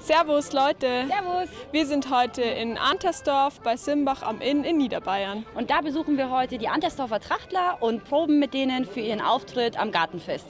Servus Leute! Servus! Wir sind heute in Antersdorf bei Simbach am Inn in Niederbayern. Und da besuchen wir heute die Antersdorfer Trachtler und proben mit denen für ihren Auftritt am Gartenfest.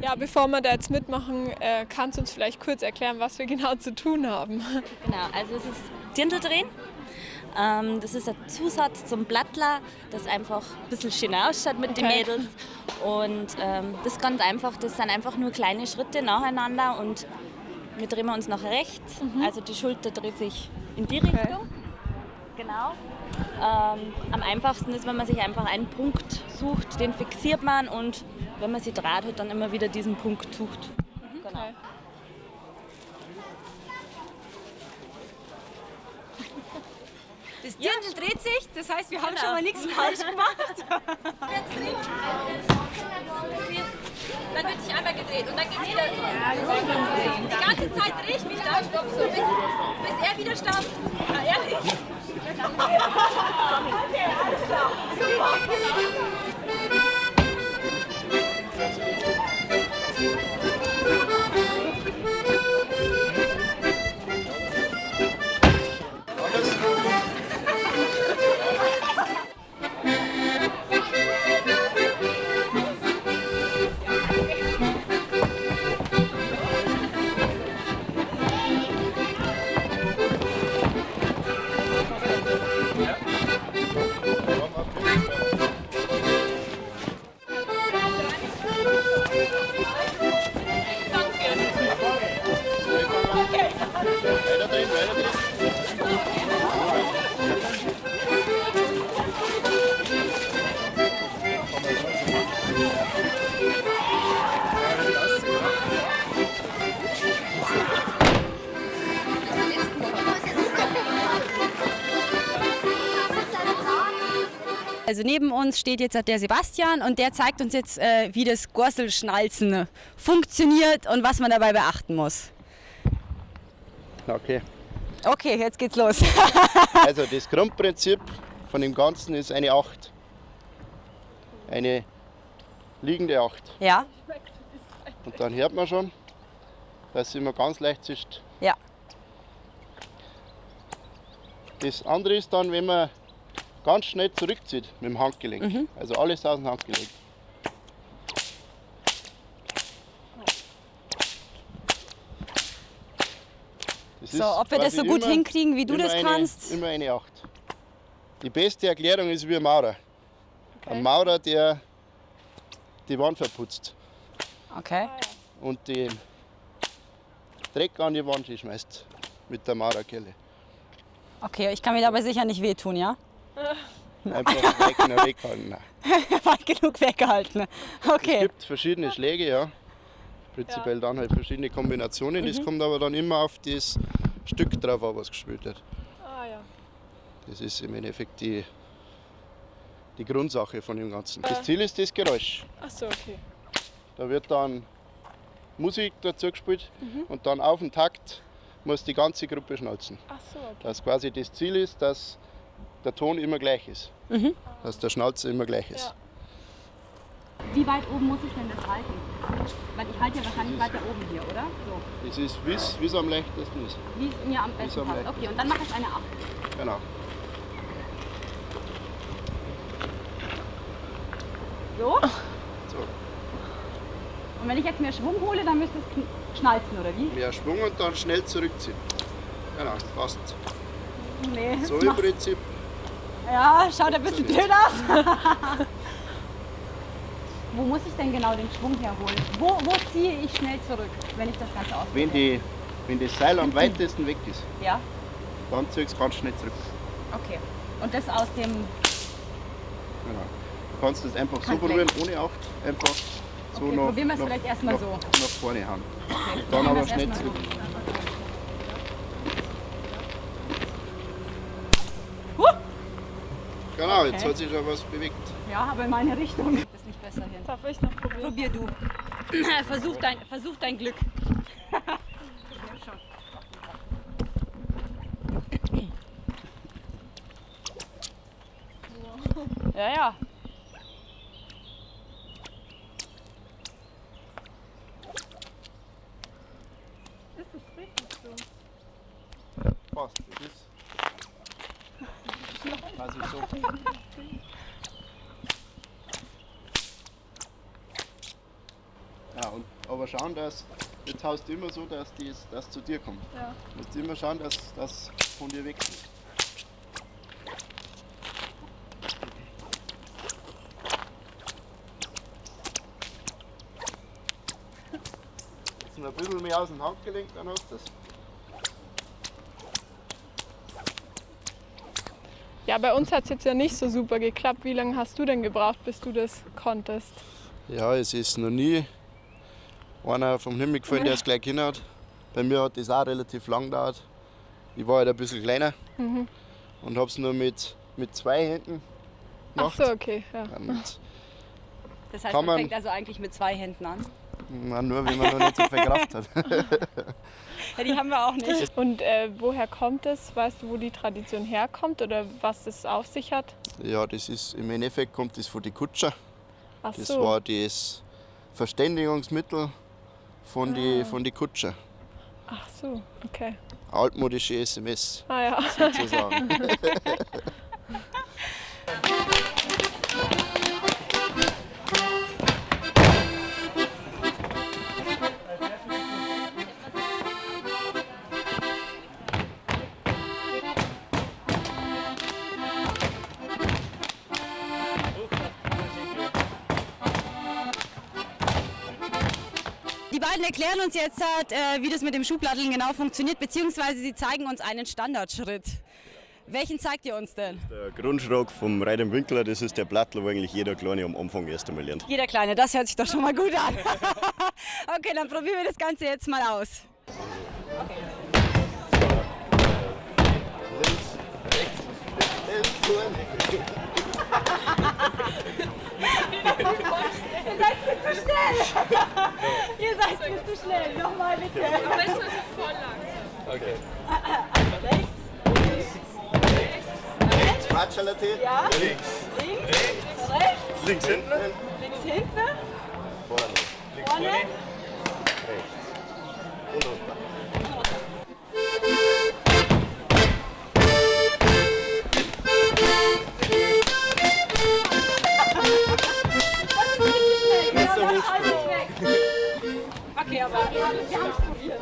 Ja, bevor wir da jetzt mitmachen, kannst du uns vielleicht kurz erklären, was wir genau zu tun haben? Genau, also es ist Dirndl drehen. Das ist ein Zusatz zum Blattler, das einfach ein bisschen schön ausschaut mit den Mädels. Und das ist ganz einfach, das sind einfach nur kleine Schritte nacheinander und wir drehen uns nach rechts, also die Schulter dreht sich in die Richtung. Genau. Am einfachsten ist, wenn man sich einfach einen Punkt sucht, den fixiert man und wenn man sich dreht, halt dann immer wieder diesen Punkt sucht. Genau. Okay. Das Dirndl dreht sich, das heißt, wir haben schon mal nichts falsch gemacht. Dann wird sich einmal gedreht und dann geht's wieder. Die ganze Zeit drehe ich mich da, so, bis er wieder stampft. Na, ehrlich? Okay, alles klar. Super. Weiter drehen, weiter drehen. Also neben uns steht jetzt der Sebastian und der zeigt uns jetzt, wie das Gorselschnalzen funktioniert und was man dabei beachten muss. Okay. Okay, jetzt geht's los. Also das Grundprinzip von dem Ganzen ist eine 8. Eine liegende 8. Ja. Und dann hört man schon, dass es immer ganz leicht zischt. Ja. Das andere ist dann, wenn man ganz schnell zurückzieht mit dem Handgelenk. Also alles aus dem Handgelenk. Das So, ob wir das quasi so gut immer- hinkriegen, wie du immer das kannst? Immer eine 8. Die beste Erklärung ist wie ein Maurer. Ein Maurer, der die Wand verputzt Okay. und den Dreck an die Wand schmeißt mit der Maurerkelle. Okay, ich kann mir dabei sicher nicht wehtun, ja? Einfach weg, weghalten. Nein. Weit genug weggehalten. Okay. Es gibt verschiedene Schläge, ja. Prinzipiell dann halt verschiedene Kombinationen. Das kommt aber dann immer auf das Stück drauf an, was gespielt wird. Ah ja. Das ist im Endeffekt die Grundsache von dem Ganzen. Das Ziel ist das Geräusch. Ach so, okay. Da wird dann Musik dazu gespielt und dann auf den Takt muss die ganze Gruppe schnalzen. Ach so, okay. Dass quasi das Ziel ist, dass der Ton immer gleich ist. Dass der Schnalzer immer gleich ist. Ja. Wie weit oben muss ich denn das halten? Weil ich halte ja wahrscheinlich weiter oben hier, oder? So, Das ist, wie es am leichtesten ist. wie es mir am Wie's besten am passt. leichtesten Okay, und dann mache ich eine 8. Genau. So? So. Und wenn ich jetzt mehr Schwung hole, dann müsste es schnalzen, oder wie? Mehr Schwung und dann schnell zurückziehen. Genau, passt. Nee. So im Prinzip. Ja, schaut ein bisschen blöd aus. Wo muss ich denn genau den Schwung herholen? Wo ziehe ich schnell zurück, wenn ich das Ganze ausprobiere? Wenn das Seil am weitesten weg ist, ja, dann ziehst du ganz schnell zurück. Okay. Und das aus dem... Genau. Du kannst das einfach so Handgelenk. probieren, ohne Acht. Einfach so Okay, noch, probieren wir es vielleicht erstmal so. Nach vorne hauen. Okay. Dann Probieren aber wir's schnell erstmal zurück. So. Genau, jetzt Okay. hat sich schon was bewegt. Ja, aber in meine Richtung. Das ist nicht besser hin. Darf ich noch probieren? Probier du. Versuch dein Glück. Ja, ja. Ist das richtig so? Passt, das ist quasi so. Ja, und, aber schauen, dass jetzt haust du immer so, dass das zu dir kommt. Ja. Du musst immer schauen, dass das von dir weg ist. Jetzt noch ein bisschen mehr aus dem Handgelenk, dann hast du das. Ja, bei uns hat es jetzt ja nicht so super geklappt. Wie lange hast du denn gebraucht, bis du das konntest? Ja, es ist noch nie einer vom Himmel gefallen, der es gleich hin hat. Bei mir hat das auch relativ lang gedauert. Ich war halt ein bisschen kleiner und hab's nur mit zwei Händen Ach gemacht. so, okay. Ja. Und Das heißt, Kann man man- fängt also eigentlich mit zwei Händen an. na, nur wenn man noch nicht so viel Kraft hat. Ja, die haben wir auch nicht. Und woher kommt es? Weißt du, wo die Tradition herkommt oder was es auf sich hat? Ja, das ist im Endeffekt kommt das von den Kutscher. Ach Das so. war das Verständigungsmittel von die Kutscher. Ach so, okay. Altmodische SMS Ah ja. sozusagen. Die beiden erklären uns jetzt, wie das mit dem Schuhplatteln genau funktioniert, beziehungsweise sie zeigen uns einen Standardschritt. Welchen zeigt ihr uns denn? Der Grundschlag vom Reit im Winkler, das ist der Plattler, wo eigentlich jeder Kleine am Anfang erst einmal lernt. Jeder Kleine, das hört sich doch schon mal gut an. Okay, dann probieren wir das Ganze jetzt mal aus. Links, rechts, links, vorne. Ihr seid mir zu schnell! Ihr seid mir zu schnell. Nochmal bitte. Am besten ist es voll langsam. Okay. Rechts, Rechts, Quatschalate. ja, Links, links, rechts, links hinten, links hinten, Vorne, links vorne. rechts. Und runter. Das ist genau, das weg. Okay, aber wir haben es probiert.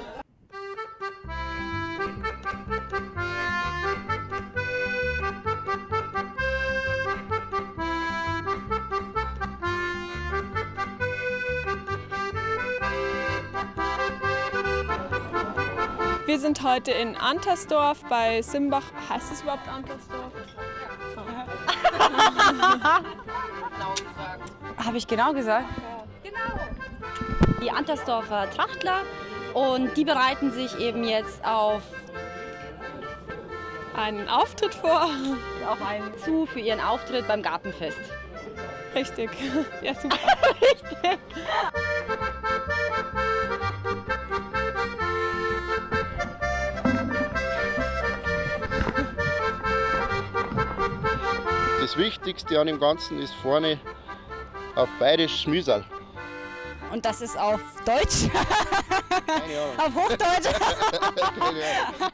Wir sind heute in Antersdorf bei Simbach. Heißt es überhaupt Antersdorf? Habe ich genau gesagt? Genau. Die Antersdorfer Trachtler und die bereiten sich eben jetzt auf Einen Auftritt vor. auf einen zu für ihren Auftritt beim Gartenfest. Richtig. Ja, super. Richtig. Das Wichtigste an dem Ganzen ist vorne auf Bayerisch Schmüsal. Und das ist auf Deutsch? Keine Ahnung. Auf Hochdeutsch? Keine Ahnung.